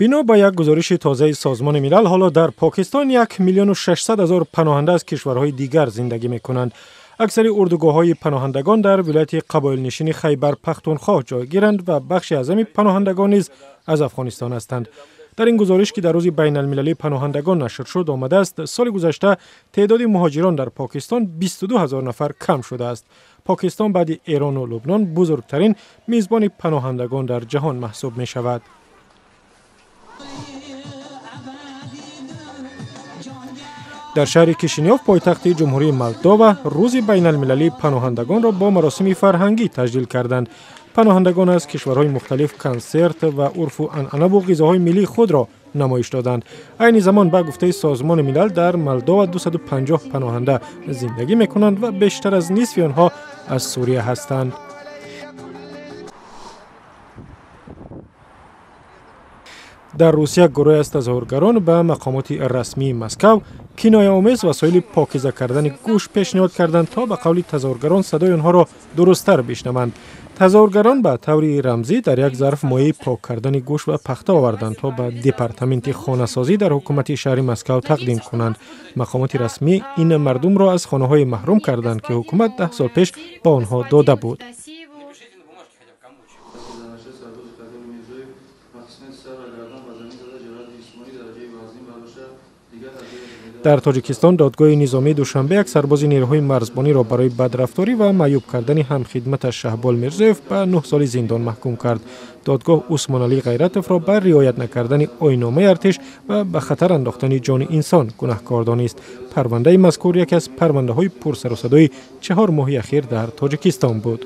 Бино ба як гузориши тозаи Созмони Милал, ҳоло дар Покистон 1 600 000 паноҳанда аз кишварҳои дигар зиндагӣ мекунанд. Аксари урдугоҳҳои паноҳандагон дар вилояти қабоилнишини Хайбар Пахтунхоҳ ҷойгиранд ва бахши аъзами паноҳандагон низ аз Афғонистон ҳастанд. Дар ин гузориш, ки дар рӯзи байналмилалии паноҳандагон нашр шуд, омадааст, соли гузашта теъдоди муҳоҷирон дар Покистон 22 ҳазор нафар кам шудааст. Покистон баъди Эрону Лубнон бузургтарин мизбони паноҳандагон дар ҷаҳон маҳсуб мешавад. Дар шаҳри Кишинёв, пойтахти Ҷумҳурии Молдова, рӯзи байналмилалии паноҳандагонро бо маросими фарҳангӣ таҷлил карданд. Паноҳандагон аз кишварҳои мухталиф консерт ва урфу анъанаву ғизоҳои миллии худро намоиш доданд. Айни замон, ба гуфтаи Созмони Милал, дар Молдова 250 паноҳанда зиндагӣ мекунанд ва бештар аз нисфи онҳо аз Сурия ҳастанд. Дар Русия гурӯҳе аз тазоҳургарон ба мақомоти расмии Москав кинояомез васоили покиза кардани гӯш пешниҳод карданд, то ба қавли тазоҳургарон садои онҳоро дурусттар бишнаванд. Тазоҳургарон ба таври рамзӣ дар як зарф моеи пок кардани гӯш ва пахта оварданд, то ба департаменти хонасозӣ дар ҳукумати шаҳри Москав тақдим кунанд. Мақомоти расмӣ ин мардумро аз хонаҳое маҳрум карданд, ки ҳукумат 10 сол пеш ба онҳо дода буд. Дар Тоҷикистон додгоҳи низомии Душанбе як сарбози нерӯҳои марзбониро барои бадрафторӣ ва маъюб кардани ҳамхидматаш Шаҳбол Мирзоев ба 9 соли зиндон маҳкум кард. Додгоҳ Усмоналӣ Ғайратовро ба риоят накардани оинномаи артиш ва ба хатар андохтани ҷони инсон гунаҳкор донист. Парвандаи мазкур яке аз парвандаҳои пурсарусадои 4 моҳи ахир дар Тоҷикистон буд.